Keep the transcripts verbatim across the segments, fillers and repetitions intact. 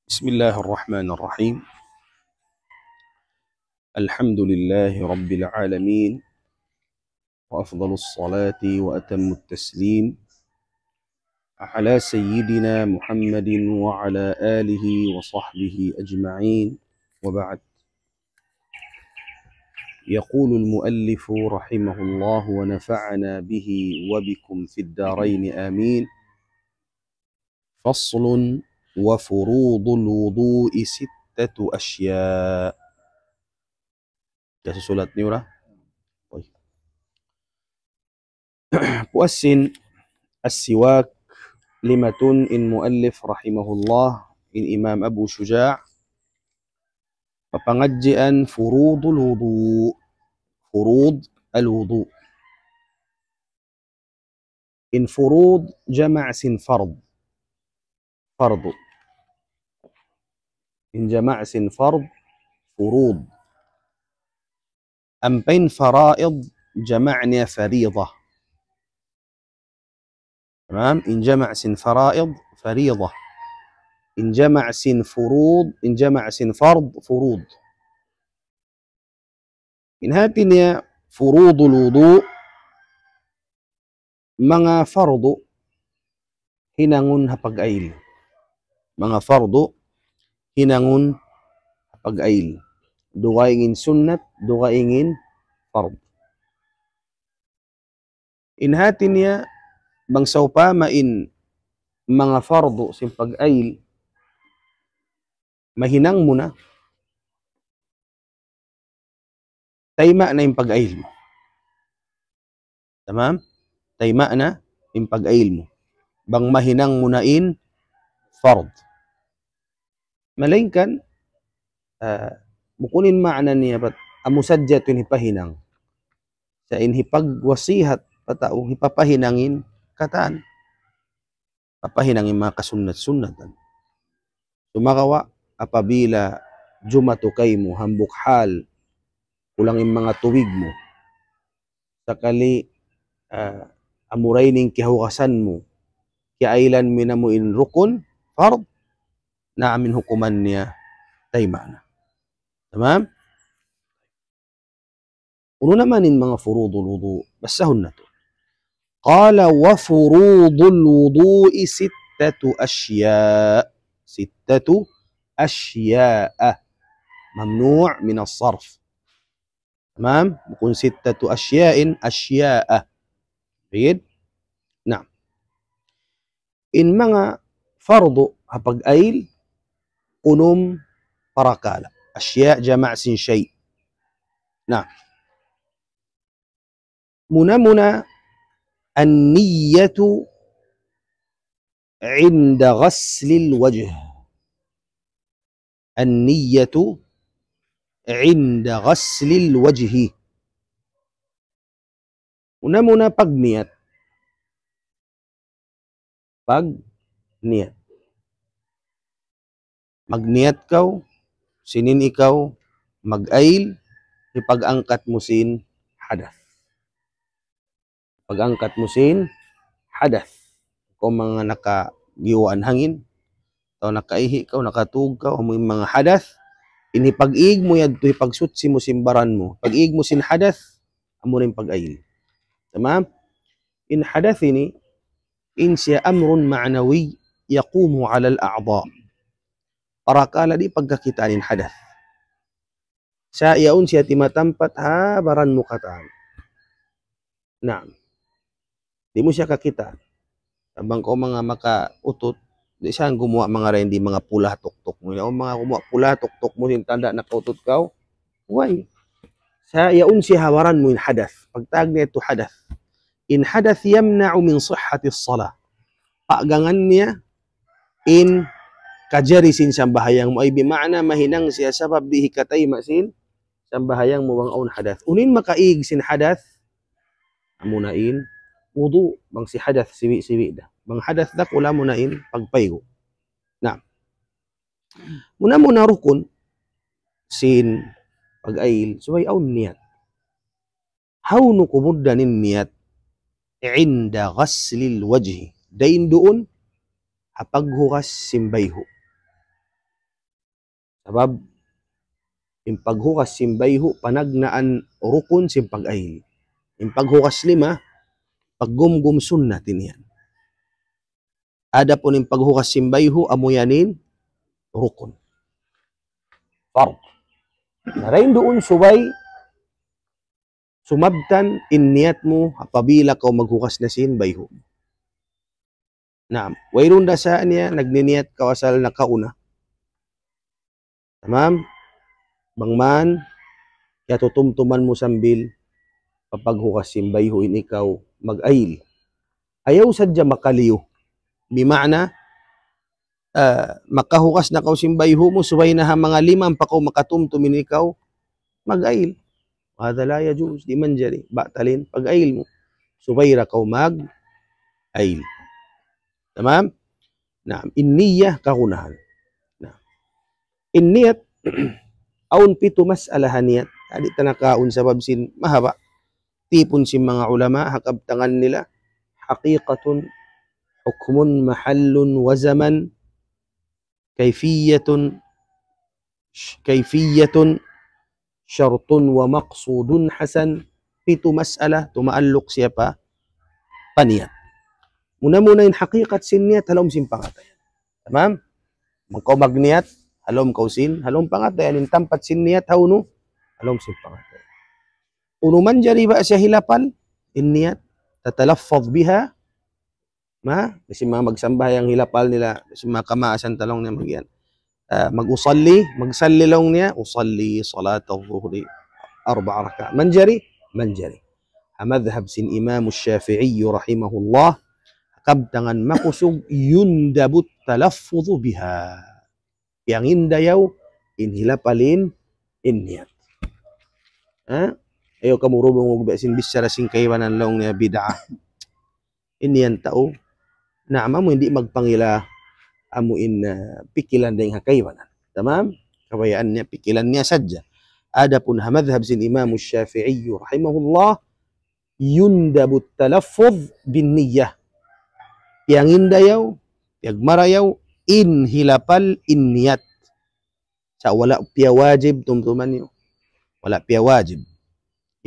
بسم الله الرحمن الرحيم. الحمد لله رب العالمين، وأفضل الصلاة وأتم التسليم على سيدنا محمد وعلى آله وصحبه أجمعين، وبعد. يقول المؤلف رحمه الله ونفعنا به وبكم في الدارين آمين. فصل: وفروض الوضوء ستة أشياء. Kasusulat niyu ra. Uy. Puas sin as-siwak, limatun in muallif rahimahullah, in Imam Abu Shuja', papangadjian furudul wudu'. Furud al-wudu'. In furud jama' sin fard. Fardu. In jama' sin fard, furud. Ampa in faraid, jama' niya faridah. Tamam? In jama' sin faraid, faridah. In jama' sin furud, in jama' sin fard, furud. In hati niya furudul wudu', manga fardu hinangun ha pag-ail. Manga fardu hinangun ha pag-ail. Dugaing in sunnat, dugaing in fard. In hati niya, bang sawpama in manga fardu sin pag-ail, mahinang mu na, tayma' na in pag-ail mu. Tamam? Tayma' na in pag-ail mu. Bang mahinang mu na in fard. Malaingkan, ah, bukun in maana niya, bat amu sadja tuud in hipahinang. Sa' in hipagwasihat pa tau, hipapahinang in katan. Papahinang in manga kasunnat-sunnatan. Sumagawa', apabila jumatu kaymu hambuuk hal, kulang in manga tubig mu, sakali, ah, amura ini in kiyahugasan mu, kiyaailan mu na mu in rukun, fard, na amu in hukuman niya tayma' na. Tamam? Unu na man in manga furudul wudu', basahun natu'. قال: وفروض الوضوء ستة أشياء. ستة أشياء. ممنوع من الصرف. Tamam? Bukun sittatu asya'in, asya'a. Read. Naam. In manga fardu ha pag-ail, unum parakala'. Asya' jama' sin shay'. Na. Muna-muna, an-niyyatu 'inda ghaslil wajh. An-niyyatu 'inda ghaslil wajhi. Muna-muna pagniyat. Pagniyat. Magniyat kaw, sin in ikaw mag-ail, hipag-angkat mu sin hadath. Pag-angkat mu sin hadath. Kaw manga nakagiwaan hangin, atawa nakaihi' kaw, nakatug kaw, amu in manga hadath, in hipag-ig mu yadtu, hipagsuchi mu sin baran mu. Pag-ig mu sin hadath, amu in pag-ail. Tamam? In hadath ini, in siya amrun ma'nawi yaqumu 'alal a'dha'. Parakala' di' pagkakitaan in hadath. Sa' yaun siya timatampat ha baran mu katan. Naam. Di' mu siya kakitaan. Bang kaw manga makautut, di' sa gumuwa' manga dayn di manga pula tuktuk mu. Yaun manga gumuwa' pula tuktuk mu, sin tanda' nakautut kaw. Way. Sa' yaun siya ha baran mu in hadath. Pagtawag niya yadtu hadath. In hadath yamna'u min sihhatis salah. Pagangan niya in kajari sin sambahayang mu. Ay bima'na mahinang siya sabab di' hikatayma' sin sambahayang mu bang awn hadath. Unu in makaig sin hadath? Amuna in wudu', bang sin hadath siwi'-siwi' da. Bang hadath dakula' amuna in pagpaygu'. Na. Muna-muna rukun sin pag-ail, subay awn niyat. Hawnu kumugdan in niyat? 'Inda ghaslil wajhi. Dayn duun ha paghugas sin bayhu'. Sabab, in paghugas sin bayhu', panagnaan rukun sin pag-ayil. In paghugas lima, paggumgum sunnat ini yan. Adapun in paghugas sin bayhu', amu yan in rukun. Fard. Na dayn duun subay, sumabtan in niyat mu apabila kaw maghugas na sin bayhu'. Naam, wayruun da sa niya, nagniyat kaw asal nakauna. Tamam? Bang man, kiyatutumtuman mu sambil papaghugas sin bayhu' in ikaw mag-ayil. Ayaw sadja makaliyu. Bima'na, ah, makahugas na kaw sin bayhu' mu, subay na ha manga lima pa kaw makatumtum in ikaw mag-ayil. Hadha la yajuz, di' manjari, batal in pag-ayil mu. Subay da kaw mag-ayil. Tamam? Naam, in niyya kagunahan. Naam. In niyat, awn pitu mas'ala ha niyat. Di' ta na kaun sabab sin mahaba'. Tipun sin manga ulama, ha kabtangan nila, حقيقة، حكم، محل وزمن، كيفية، كيفية، شرط ومقصود حسن. Pitu mas'ala, tumaalluk siya pa, pa niyat. Muna-muna in hakikat sin niyat, ha lawm sin pangatayan. Tamam? Bang kaw magniyat, ha lawm kaw sin, ha lawm pangatayan, in tampat sin niyat, hawnu, ha lawm sin pangatayan. Unu manjari ba siya hilapal, in niyat, tatalaffaz biha, ma, biya' sin manga magsambahayang hilapal nila, biya' sin manga kamaasan ta laung niya mag-iyan. Ah, mag-usalli, magsalli laung niya, usalli salatal zuhri arba'a rakaat. Manjari, manjari. Ha madhhab sin Imam Shafi'i rahimahullah, kabtangan makusug yundabu talaffuzu biha. Piyangindayaw in hilapal in, in niyat. Ha? Ayaw kamu rubung ug biya' sin bichara sin kaibanan laung niya bid'ah. In yan tau. Na amu in di' magpangila amu in, ah, pikilan dayn ha kaibanan. Tamam? Kabayaan niya, pikilan niya sadja. Adapun ha madhhab sin Imam Shafi'i rahimahullah, yundabu talaffuz bin niyyah. Piyangindayaw, piyagmarayaw, in hilapal in niyat. Sa' wala' piyawajib, tumtuman niyu. Wala' piyawajib.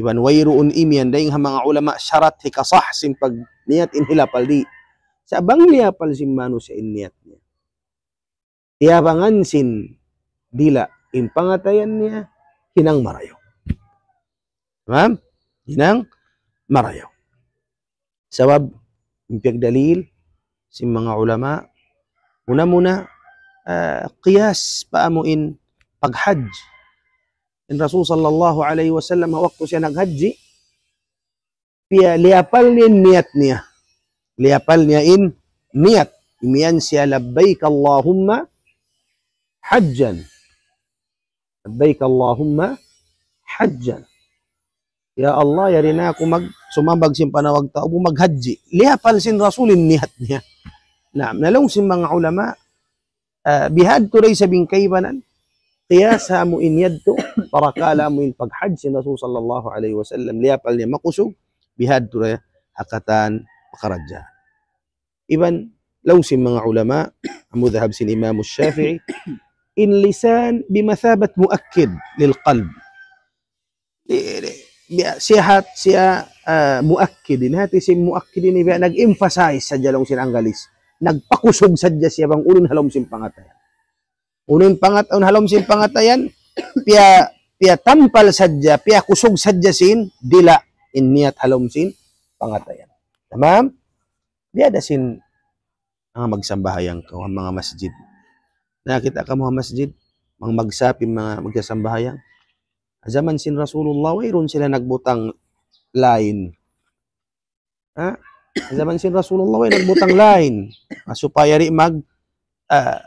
Iban wayruun imiyan dayn ha manga ulama sharat hikasah sin pagniyat in hilapal di'. Sa' bang liyapal sin manusiya' in niyat niya, tiyabangan sin dila' in pangatayan niya, hinang marayaw. Tamam? Hinang marayaw. Sabab, in piyagdalil sin manga ulama, muna-muna, ah, qiyas pa amu in paghajj. In Rasul sallallahu alayhi wasallam, waktu siya naghajji, piya-, liyapal niya in niyat niya. Liyapal niya in niyat. Imiyan siya, "Labbaik Allahumma hajjan." "Labbaik Allahumma hajjan." "Ya Allah, yari na aku mag-, sumambag sin panawag ta, ubu maghajji." Liyapal sin Rasul in niyat niya. Na, laung sin manga ulama, ah, bihadtu da isab in kaibanan. Qiyas amu in yadtu, parakala' amu in paghajj sin Rasul sallallahu alayhi wasallam. Liyapal niya makusug, bihadtu da ha katan pakaradjaan. Iban laung sin manga ulama, madhhab sin Imam Shafi'i, in lisan bimathabat muakkid lil qalb. Di-, di-, biya' siya hat, siya, ah, muakkid. In hati sin muakkid ini biya' nag-emphasize sadja laung sin Anggalis. Nagpakusug sadja siya bang unu in ha lawm sin pangatayan. Unu in pangat-, unu in ha lawm sin pangatayan, piya-, piyatampal sadja, piyakusug sadja sin dila' in niyat ha lawm sin pangatayan. Tamam? Biya' da sin manga magsambahayang kaw ha manga masjid. Nakakita' kamu ha masjid, manga magsap in manga magsambahayang. Ha jaman sin Rasulullah, wayruun sila nagbutang line. Ha? Ha jaman sin Rasulullah, way nagbutang line. Ah, supaya di' mag-, ah,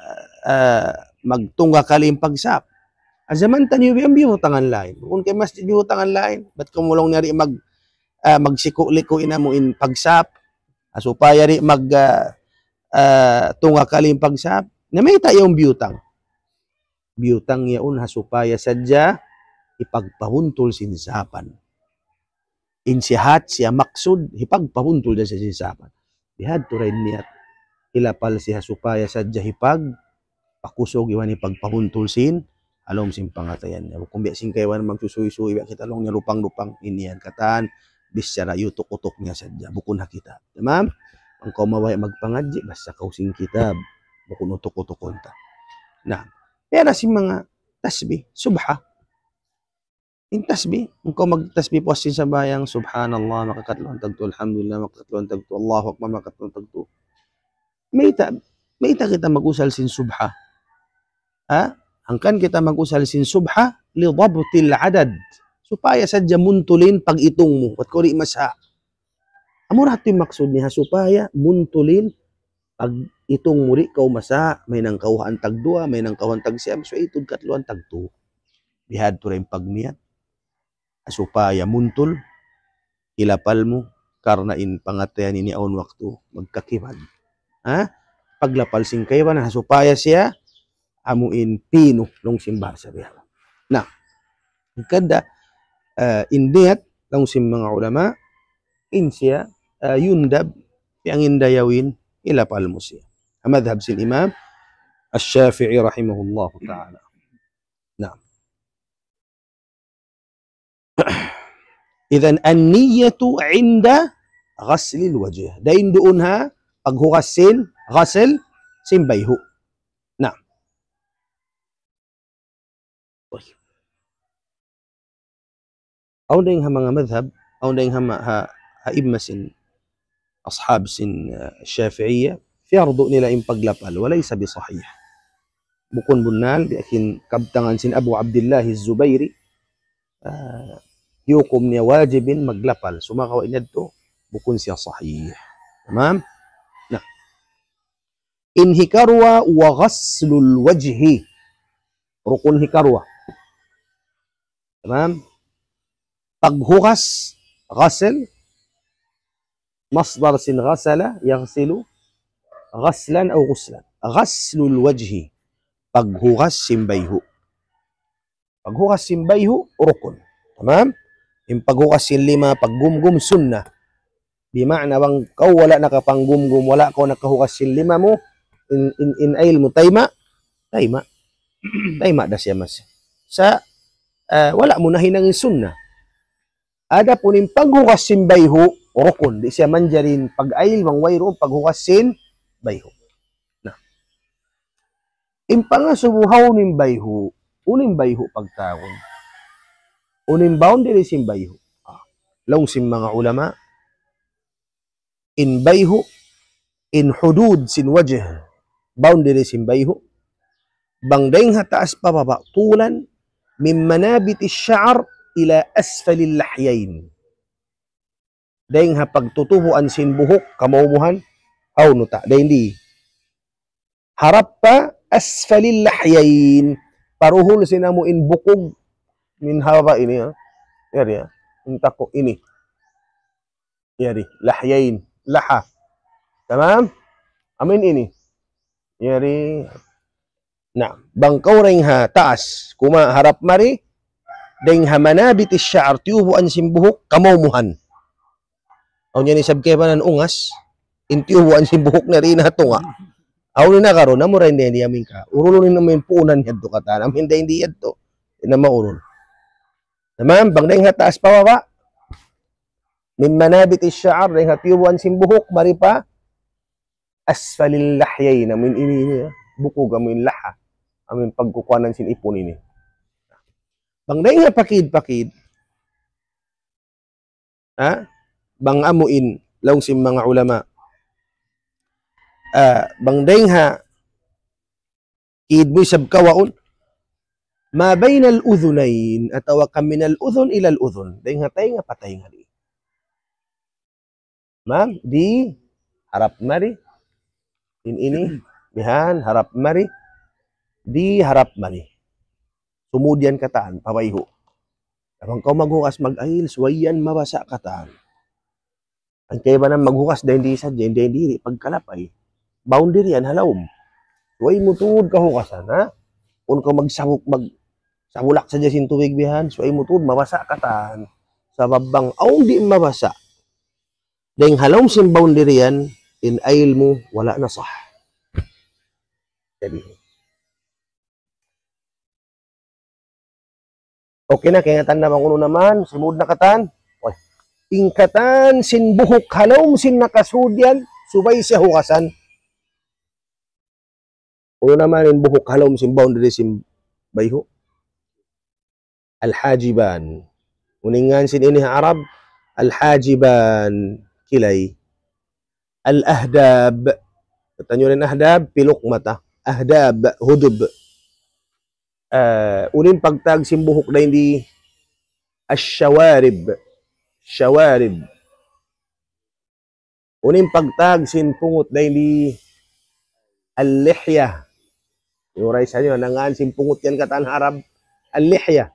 ah, magtunga kali in pagsap. Ha jaman taniyu biya' biyutangan line. Bukun kay masjid biyutangan line. Bat kamu laung niya di' mag-, ah, magsiku-liku in amu in pagsap. Ah, supaya di' mag-, ah, ah, tunga kali in pagsap. Na mayta' yaun biyutang. Biyutang yaun ha supaya sadja hipagpabuntul sin sapan. In siya hat, siya maksud, hipagpabuntul da sin sapan. Bihadtu da in niyat. Hilapal siya ha supaya sadja hipagpakusug iban hipagpabuntul sin ha lawm sin pangatayan niya. Bukun biya' sin kaibanan magsusuysuy, biya' kita laung niya lupang-lupang, in yan katan, bichara utuk-utuk niya sadja, bukun ha kita. Tamam? Bang kaw mabaya' magpangadji', basa kaw sin kitab, bukun utuk-utukun ta. Na, biya' na sin manga tasbih, subha. In tasbih, bang kaw magtasbih pag'ubus sin sambahayang, Subhanallah, makakatluan tagtu, Alhamdulillah, makakatluan tagtu, Allahu Akbar, makakatluan tagtu. Mayta', mayta' kita mag-usal sin subha. Ha? Hangkan kita mag-usal sin subha, لضبط العدد. Supaya sadja muntulin pag-itung mu, bat kaw di' masa. Amura hati maksud niya, supaya muntulin pag-itung mu di' kaw masa, mahinang kawhaan tagduwa, mahinang kawhaan tagsiyam, subay tuud katluan tagtu. Bihadtu da in pagniyat. Supaya muntul, hilapal mu, karna' in pangatayan ini awn waktu magkakibag. Ha? Paglapal sin kaibanan, supaya siya, amu in pinu, laung sin bahasa biya'. Na, hangkan da, eh, in niyat, laung sin manga ulama, in siya, eh, yundab, yang in dayawin, hilapal mu siya. Madhab sin Imam Ash-Shafi'i rahimahullahu ta'ala. Na. إذن النية عند غسل الوجه. Dayn duun ha, paghugas sin, ghasl, sin bayhu'. Na. Awn dayn ha manga madhab, awn dayn ha ma-, ha, ha imma sin ashab sin, uh, Shafi'iyya, fiyardu nila in paglapal, وليس بصحيح. Bukun bunnal, biya' sin kabtangan sin Abu Abdillah Az-Zubayri, ah, hiyukum niya wajib in maglapal. Sumagawa' in yadtu, bukun siya sahih. Tamam? Na. In hikaruwa, وغسل الوجه. Rukun hikaruwa. Tamam? Paghugas, ghasl, masdar sin ghasala, yaghsilu, ghaslan aw ghuslan. غسل الوجه. Paghugas sin bayhu'. Paghugas sin bayhu', rukun. Tamam? In paghugas sin lima, paggumgum, sunnat. Bima'na bang kaw wala' nakapanggumgum, wala' kaw nakahugas sin lima mu, in, in, in ayil mu, tayma', tayma'. Tayma' da siya masi. Sa', eh, wala' mu nahinang in sunnat. Adapun in paghugas sin bayhu', rukun. Di' siya manjari in pag-ayil bang wayruun paghugas sin bayhu'. Na. In pangasubu hawnu in bayhu', unu in bayhu' pagtawagun. Unu in boundary sin bayhu'. Ah, laung sin manga ulama, in bayhu', in hudud sin wajh, boundary sin bayhu'. Bang dayn ha taas pa baba', طولا من منابت الشعر إلى أسفل اللحيين. Dayn ha pagtutubuan sin buhuk, kamawmuhan, hawnu ta, dayn di. Harap pa أسفل اللحيين. Paruhul sin amu in bukug, min haba ini, ha. Yari, ha. In taku ini. Yari, lahyayn, laha. Tamam? Amu in ini. Yari. Na, bang kaw dayn ha taas, kuma harap mari, dayn ha manabit ash-sha'r, tiyubuan sin buhuk, kamawmuhan. Awn yan isab kaibanan ungas, in tiyubuan sin buhuk na rin ha tunga'. Awn na karu, namu rin din di amin ka. Urulun in amin puunan yadtu katan, amin dayn di yadtu. Ina maurul. Tamam, bang dayn ha taas pa baba'. Min manabit ash-sha'r, dayn ha tiyubuan sin buhuk, mari pa asfalil lahyayn, amin ini, ini, ha. Bukug amin laha. Amin pagkukuanan sin ipun ini. Bang dayn ha pakid-pakid. Ha? Bang amu in, laung sin manga ulama. Ah, bang dayn ha, kid mu isab kawaun, ما بين الأذنين, atawa ka من الأذن إلى الأذن. Dayn ha taynga pa taynga di. Ma'am, di harap mari. In ini, bihan, harap mari. Di harap mari. Sumud yan katan, pa bayhu'. Bang kaw maghugas mag-ayil, subay yan mabasa' katan. Hangkan kaibanan maghugas dayn di sadja, dayn di pagkalapay. Boundary yan, ha lawm. Subay mu tuud kahugasan, ha? Bukun kaw magsabuk, magsabulak sadja sin tubig bihan, subay mu tuud mabasa' katan. Sabab bang awn di' mabasa'. Dayn ha lawm sin boundary yan, in ayil mu wala' na sah. Jadi, Okay na, kaingatan na bang unu naman, simud na katan. Uy, in katan sin buhuk ha lawm sin nakasud yan, subay siya hugasan. Unu naman in buhuk ha lawm sin boundary sin bayhu'? Al-hajiban. Unu in ngan sin ini ha Arab? Al-hajiban. Kilay. Al-ahdab. Katan niyu in ahdab, piluk mata. Ahdab, hudub. Ah, unu in pagtag sin buhuk dayn di? Ash-shawarib. Shawarib. Unu in pagtag sin pungut dayn di? Al-lihya. Unu ra isab yan, in ngan sin pungut yan katan ha Arab? Al-lihya.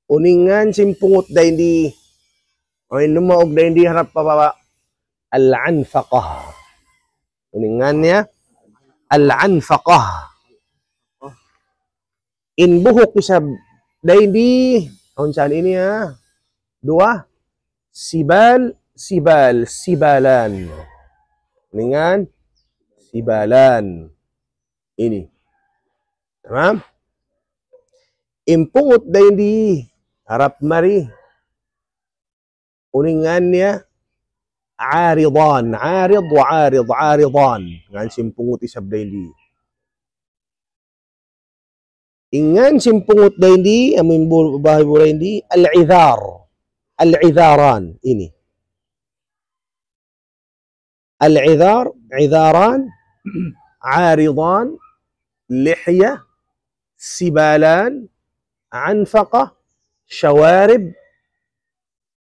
Unu in ngan sin pungut dayn di? Unu in lumaug dayn di harap pa baba'? Al-anfaqah. Unu in ngan niya? Al-anfaqah. In buhuk isab dayn di, unu sa ini ha? Duwa. Sibal, sibal, sibalan. Unu in ngan? Sibalan. Ini. Tamam? In pungut dayn di, harap mari. Unu in ngan niya? Aridan. Arid wa arid, aridan. Ngan sin pungut isab dayn di. In ngan sin pungut dayn di, amu in bu-, bahay bu dayn di, al-idhar. Al-idharan. Ini. Al-idhar, idharan, aridan, lihya, sibalan, anfaqah, shawarib,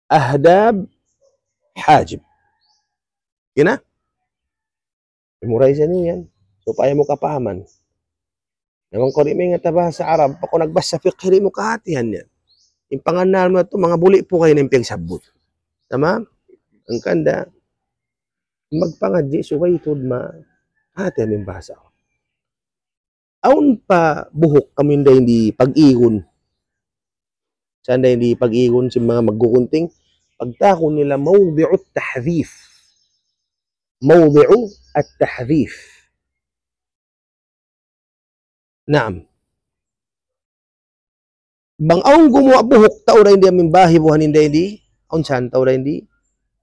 ahdab, hajib. Kina? Memorize niyu yan. Supaya mu kapahaman. Na bang kaw di' maingat ha bahasa Arab, pag kaw nagbasa fiqh, di' mu kahatihan yan. In pangannal mu yadtu, manga buli' pukay na in piyagsabbut. Tamam? Hangkan da, magpangadji' subay tuud ma-, hatihan in bahasa Arab. Awn pa buhuk amu in dayn di pag-igun. Sa' dayn di pag-igun sin manga magkukunting, pagtawagun nila mawdi'ut tahdhif. Mawdi'u at-tahdhif. Naam. Bang awn gumuwa' buhuk tau dayn di amu in bahibuhan in dayn di, awn sa tau dayn di,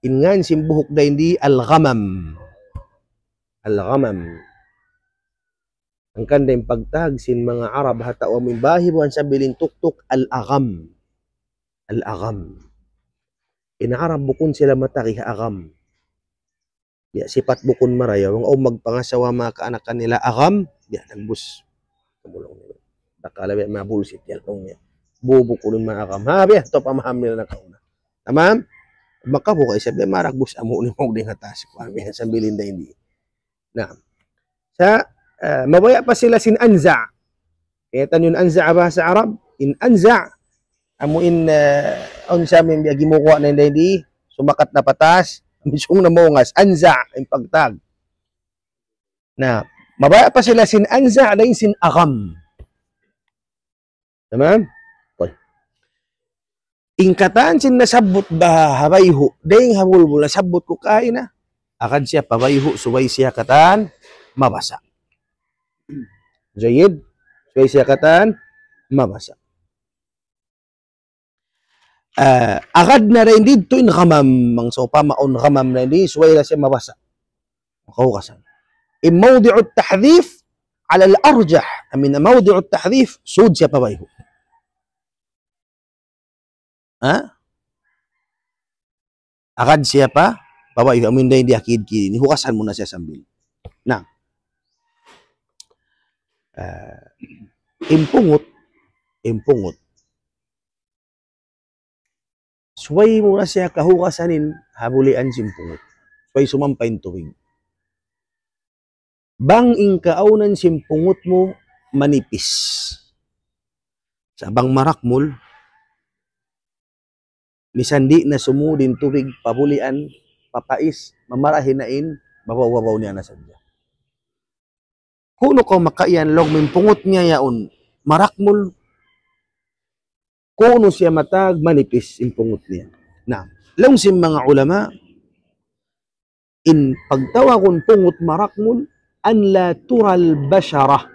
in ngan sin buhuk dayn di al-ghamam. Al-ghamam. Hangkan da in pagtawag sin manga Arab ha tau amu in bahibuhan sambil in tuktuk al-agham. Al-agham. In Arab bukun sila matagi ha agham. Biya' sipat bukun marayaw. Bang awn magpangasawa manga kaanakan nila agham, biya' dagbus. Kamulung nila. Dakala' biya' mabulsit yan laung niya. Bubu kunun manga agham. Ha, biya' tu pamaham nila nakauna. Tamam? Makabuka isab biya' maragbus amu ni mawdi'ut tahdhif. Kuwan biya' sambil in dayn di. Naam. Sa', ah, mabaya' pa sila sin anza'. Kaya tanun anza' bahasa Arab, in anza', amu in, ah, awn sa amu in biya' gimuwa' na in dayn di, sumakat na pa taas, mismung na maungas, anza', in pagtawag. Na, mabaya' pa sila sin anza', dayn sin agham. Tamam? Okay. In katan sin nasabbut baha' ha bayhu', dayn ha bulbul nasabbut ku kaina, agad siya pa bayhu', subay siya katan mabasa'. Jayyid, subay siya katan mabasa'. Ah, agad na dayn didtu in ghamam, bang sawpama awn ghamam na di', subay na siya mabasa'. Makahugasan. In mawdi'ut tahdhif, ala al-arjah, amu in mawdi'ut tahdhif, sud siya pa bayhu'. Ha? Agad siya pa, pa bayhu', amu in dayn di ha kid-kid ini, hugasan mu na siya sambil. Na. Ah, in pungut, in pungut. Subay mu na siya kahugasan in ha bulian sin pungut. Subay sumampa in tubig. Bang in kaawnan sin pungut mu manipis. Sa' bang marakmul, misan di' na sumud in tubig pa bulian, pa pais, mamarahi na in babaw-babaw niya na sadja. Kunu' kaw makaiyan laung mu in pungut niya yaun marakmul, kunu' siya matag manipis in pungut niya. Na, laung sin manga ulama, in pagtawagun pungut marakmul, an la tural basharah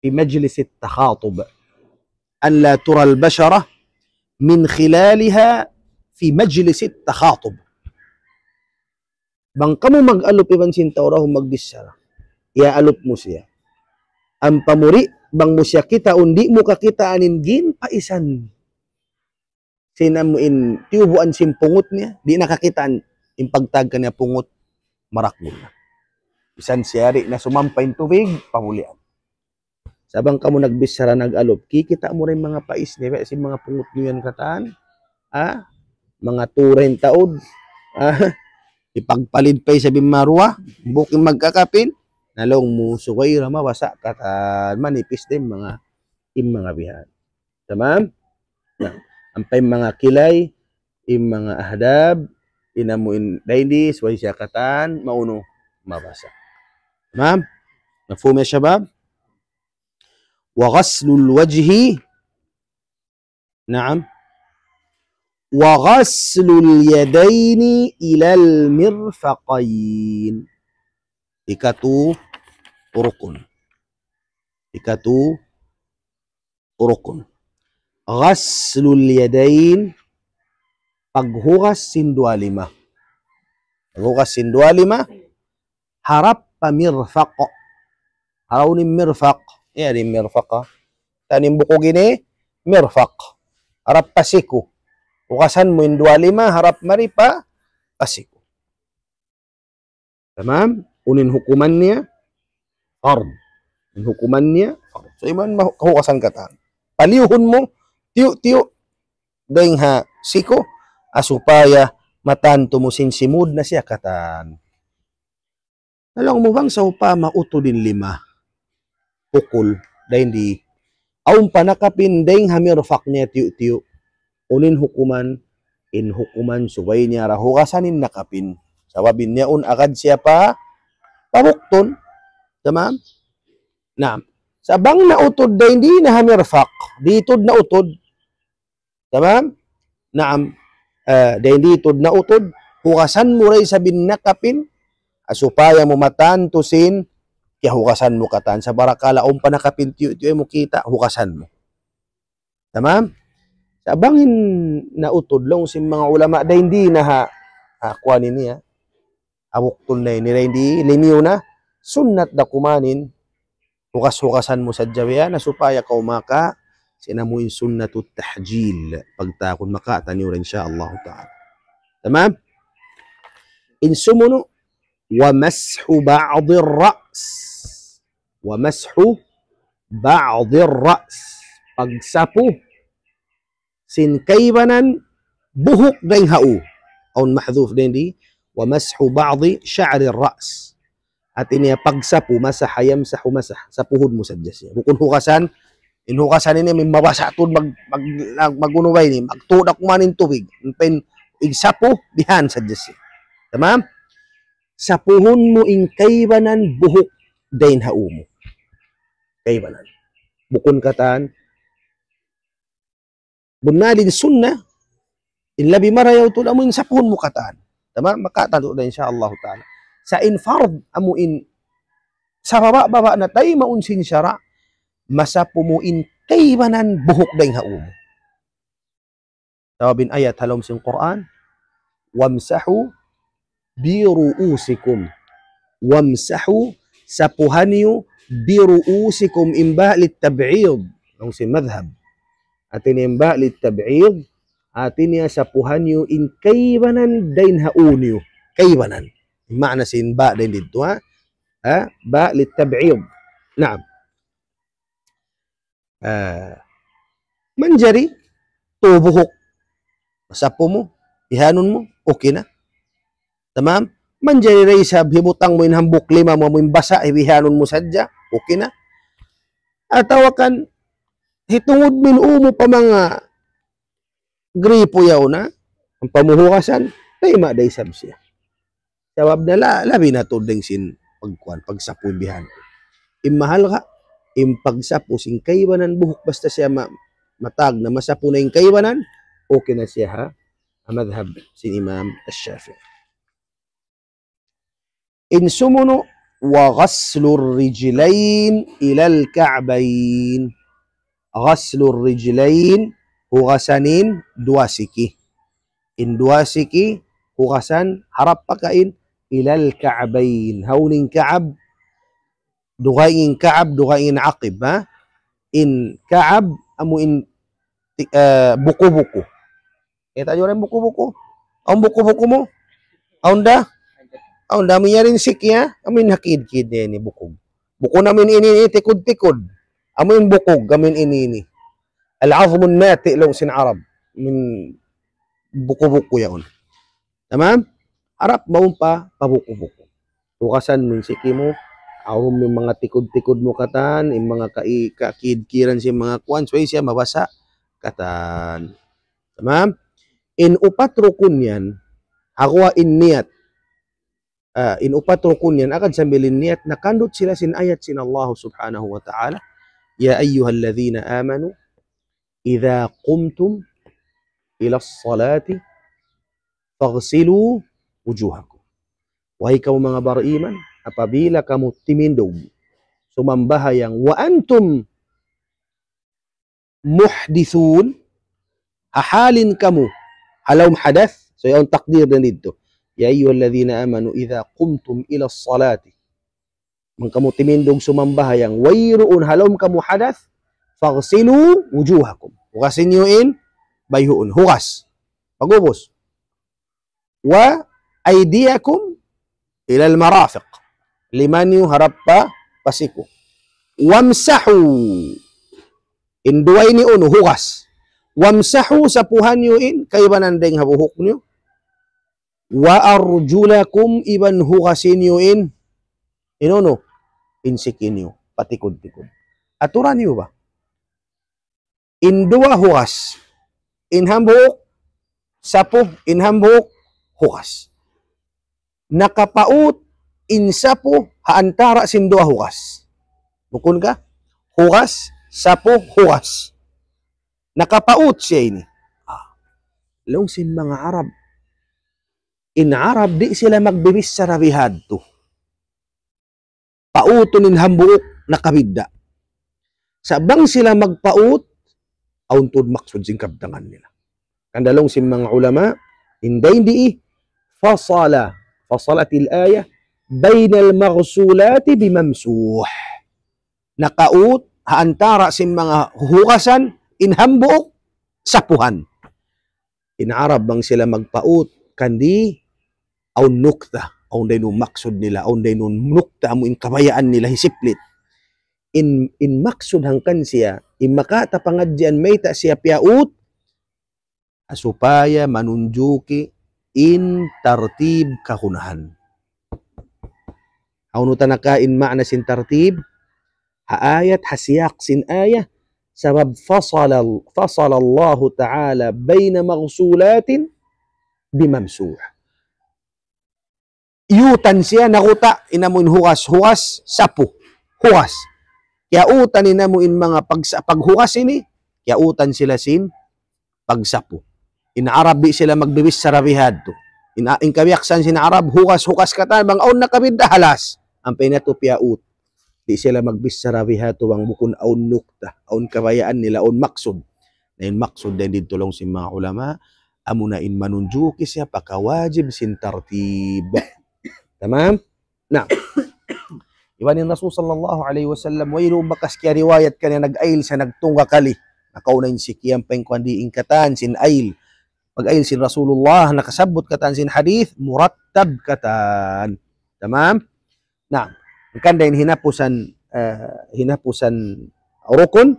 fi majlis at-takhatub. أن لا ترى البشرة من خلالها في مجلس التخاطب. Bang kamu mag-alup iban sin tau dahun magbichara, iyaalup mu siya. Ampa mu di', bang mu siya kitaun, di' mu kakitaan in ginpaisan sin amu in tiyubuan sin pungut niya, di' na kakitaan in pagtawag kaniya pungut, marakbul na. Misan siya di' na sumampa in tubig, pamulian. Sa' bang kamu nagbichara, nag-alup, kikita' mu da in manga pais niya, biya' sin manga pungut niyu yan katan, ha? Manga tura in taud, ha? Hipagpalid pa isab in maruwa, bukun magkakapin, na laung mu subay da mabasa' katan, manipis da in manga, in manga bihan. Tamam? Na, ampa in manga kilay, in manga ahdab, in amu in dayn di, subay siya katan, maunu, mabasa'. Tamam? Mafhum ya shabab? وغسل الوجه. Naam. وغسل اليدين إلى المرفقين. Ikatu rukun. Ikatu rukun. غسل اليدين, paghugas sin duwa lima. Paghugas sin duwa lima, harap pa mirfaq. Haraun in mirfaq. Iya di mirfaq, ha? Tanim bukug ini, mirfaq. Harap pa siku. Hugasan mu in duwa lima, harap mari pa, pa siku. Tamam? Unu in hukuman niya? Fard. In hukuman niya, fard. So, iban ma-, kahugasan katan. Paliyuhun mu, tiyu'-tiyu', dayng ha siku, ha supaya matantu mu sin simud na siya katan. Na laung mu bang sawpama utud in lima, pukul, dayng di, awn pa nakapin dayng ha mirfaq niya tiyu'-tiyu'. Unu in hukuman, in hukuman subay niya da hugasan in nakapin. Sabab in yaun agad siya pa, pabuktun. Tamam? Naam. Sa' bang nautud dayng di na ha mirfaq, di tuud nautud. Tamam? Naam. Eh, dayng di tuud nautud, hugasan mu da isab in nakapin, ha supaya mu matantu sin, kiyahugasan mu katan. Sa' barakala' awn pa nakapin tiyu'-tiyu' mu kita', hugasan mu. Tamam? Sa' bang in nautud laung sin manga ulama, dayng di na ha, ha, kuwan ini, ha. Ha buktun na ini, dayng di, limiyu na, sunnat da kuman in, hugas-hugasan mu sadja biya' na supaya kaw maka, sin amu in sunnatut tahjil. Pagtawagun maka, taniyu da insya Allah ta'ala. Tamam? In sumunu', ومسح بعض الرأس. ومسح بعض الرأس. Pagsapu sin kaibanan buhuk dayng ha ū. Awn mahdhuf dayng di, ومسح بعض شعر الرأس. Hāti niya pagsapu, مسح يمسح مسح. Sapuhun mu sadja siya. Bukun hugasan, in hugasan ini mabasa' tuud mag, mag, mag, mag-unu ba ini, magtuud aku manin tubig. In pen, igsapu, bihan sadja siya. Tamam? Sapuhun mu in kaibanan buhuk dayng ha ū mu. Kaibanan. Bukun katan, bunnal in sunna, in labi marayaw tuud amu in sapuhun mu katan. Tamam? Makatan tuud da insya Allah ta'ala. Sa' in fard amu in sababa-baba na taymaun sin sara', masapu mu in kaibanan buhuk dayng ha ū mu. Sabab in ayat ha lawm sin Qur'an, وامسحوا برءوسكم. وامسحوا, sapuha niyu, برءوسكم, in ba للتبعيض, laung sin madhab. Hāti niya in ba للتبعيض, hāti niya sapuha niyu in kaibanan dayng ha ū niyu. Kaibanan. Maana sin ba dayng didtu, ha? Ha? Ba للتبعيض. Naam. Ah, manjari tū buhuk. Sapu mu, bihanun mu, okay na. Tamam? Manjari da isab hibutang mu in hambuuk lima mu, amu in basa', bihanun mu sadja, okay na. Atawa kan, hitungud mu in ū mu pa manga gripo yaun na, ampa mu hugasan, tayma' da isab siya. Sabab na la, labi na tuud dayng sin pagkuwan, pagsapu in bihan. In mahalga', in pagsapu sin kaibanan buhuk basta siya ma, matag na masapu na in kaibanan, okay na siya ha, ha madhab sin Imam Ash-Shafi'i. In sumunu', وغسل الرجلين إلى الكعبين. غسل الرجلين, hugasan in duwa siki. In duwa siki, hugasan harap pa kain, إلى الكعبين. Hawnu in ka'ab, dugaing in ka'ab, dugaing in aqib, ha? In ka'ab, amu in ti-, eh, buku-buku. Kita' niyu in buku-buku? Awn buku-buku mu? Awn da? Awn da, amu yari in siki, ha? Amu in ha kid-kid niya ini bukug. Bukun amu in ini, ini, tikud-tikud. Amu in bukug, amu in ini, ini. العظم الناتئ laung sin Arab. Amu in buku-buku yaun. Tamam? Harap mawn pa, pa buku-buku. Hugasan mu in siki mu, awn mu in manga tikud-tikud mu katan, in manga kai-, kakid-kiran sin manga kuwan, subay siya mabasa katan. Tamam? In upat rukun yan, ha guwa' in niyat. Ah, in upat rukun yan, agad sambil in niyat, nakandut sila sin ayat sin Allah subhanahu wa ta'ala. يا أيها الذين آمنوا إذا قمتم إلى الصلاة فاغسلوا وجوهكم. Wahai kamu manga bariman, apabila kamu timindug sumambahayang, وأنتم محدثون, ha hal in kamu ha lawm hadath, so yaun takdir dayn didtu. يا أيها الذين آمنوا إذا قمتم إلى الصلاة. Bang kamu timindug sumambahayang, wayruun ha lawm kamu hadath, فاغسلوا وجوهكم. Hugasi niyu in bayhuun, hugas. Pag'ubus. وأيديكم إلى المرافق. Lima niyu harap pa, pa siku. وامسحوا. In duwa ini unu, hugas. وامسحوا, sapuhan niyu in kaibanan dayng ha buhuk niyu. وأرجلكم, iban hugasi niyu in, in unu, in siki niyu, patikud-tikud. Aturan niyu ba? In duwa hugas. In hambuuk sapu, in hambuuk hugas. Nakapaut in sapu ha antara' sin duwa hugas. Bukun ka? Hugas, sapu, hugas. Nakapaut siya ini. Ah. Laung sin manga Arab. In Arab di' sila magbibichara bihadtu. Pautun in hambuuk nakabidda'. Sa' bang sila magpaut, awn tuud maksud sin kabtangan nila. Hangkan laung sin manga ulama, in dayn dii, فصل، فصلت الآية بين المغسولات بممسوح. Nakaut, ha antara' sin manga hugasan, in hambuuk, sapuhan. In Arab bang sila magpaut, kandi awn nukta, awn dayn duun maksud nila, awn dayn duun nukta amu in kabayaan nila hisiplit. In, in maksud hangkan siya, in makawa' ta pangadjian mayta' siya piyaut, ha supaya manunjuki in tartib kagunahan. Hawnu ta naka in ma'na sin tartib? Ha ayat, ha siyaq sin ayat, sabab فصل، فصل الله تعالى بين مغسولات بممسوح. Iyutan siya, naguta', in amu in hugas, hugas, sapu, hugas. Kiyautan in amu in manga pagsa-, paghugas ini, kiyautan sila sin pagsapu. In Arab di' sila magbibichara bihadtu. In, in kabiyaksahan sin Arab, hugas, hugas katan, bang awn nakabidda', halas. Ampa in yadtu piyaut. Di' sila magbichara bihadtu bang bukun awn nukta, awn kabayaan nila, awn maksud. Na in maksud dayn didtu laung sin manga ulama, amuna in manunjuki siya pa kawajib sin tartib. Tamam? Na. Iban in Rasul sallallahu alayhi wasallam, wayruun bakas kiyariwayat kaniya nag-ayil siya nagtungga kali. Nakauna in siki ampa in kuwan di' in katan sin ayil. Pag-ayil sin Rasulullah, nakasabbut katan sin hadith, murattab katan. Tamam? Na, hangkan da in hinapusan, eh, hinapusan rukun,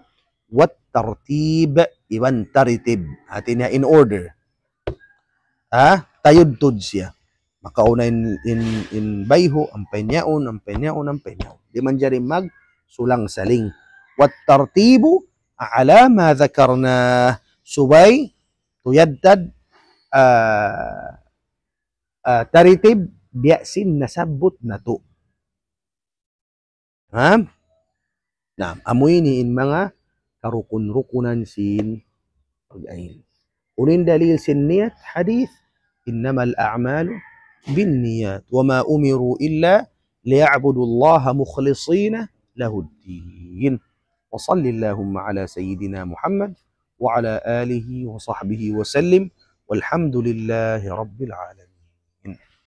wat tartib, iban taritib. Hati niya in order. Ha? Tayudtud siya. Makauna in, in, in bayhu', ampa in yaun, ampa in yaun, ampa in yaun. Di' manjari magsulang-saling. Wat tartibu ala ma dhakarna. Subay, tuyadtad, ah, ah, taritib, biya' sin nasabbut natu'. Ha? Na, amu ini in manga karukun-rukunan sin pag-ayil. Unu in dalil sin niyat? Hadith, إنما الأعمال بالنيات وما أمروا إلا ليعبدوا الله مخلصين له الدين. وصل اللهم على سيدنا محمد وعلى آله وصحبه وسلم، والحمد لله رب العالمين.